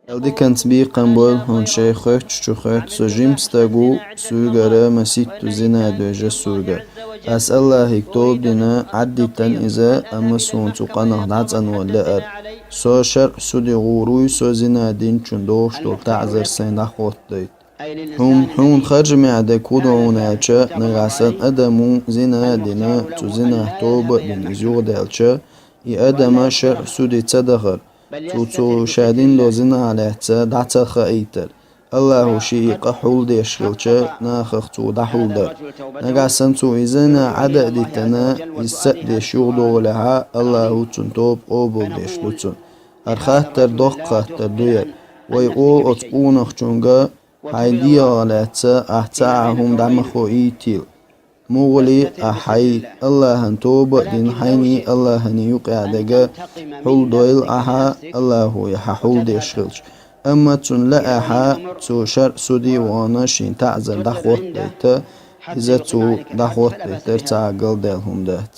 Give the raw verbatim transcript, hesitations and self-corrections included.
Даьла диканца бекхам бойла хьона, шоай хоьттучу хоьтту со жима стаг ву, соьгара масийтта зина деш а соьгара. Ас Аллахӏага тоба дина, Ӏадитина иза, амма суна цу къинах дӀацӀанвала лаьара. Со шарӀа суде гӀур вуй, со зина динчунна дохуш долу таӀзар сайна дӀахӀоттадайта. Хьуна, хьуна харжамехь дерг хӀун ду хьуна аьлча, нагахь санна адам ву зина а дина, цу зинах тоба а дина, иза юхадаьлча, и адам шарӀа суде ца дахара. Цо, цо ша дина долу зинах лаьцна дӀа ца хаийтара. Аллахӏа шен и къа хьулдеш хилча, нахах цо дӀахьулдар. Нагахь санна цо и зина Ӏад а дитина, иза ца а деш юхадогӀулехь, Аллахӏа цуьнан тоба къобалдеш ду цунна. ХӀара хаттар доккха хаттар ду яра. Вай олу оцу къонахчуьнга: «Хьайн дегӀах лаьцна ахь цхьа а хӀума дӀа ма хоийтийла. МугӀали ахь хьайн Аллахӏана тоба а дина, хьайнний Аллахӏанний юкъехь дерг хьулдойла ахьа, Аллахӏа хьан хьулдеш хилча». Амма цунна лаахь, цо шарӀа суде а вахана шен таӀзар дӀахӀоттадайта, иза цо дӀахӀоттадайтар цхьа а галдаьлла хӀума дац.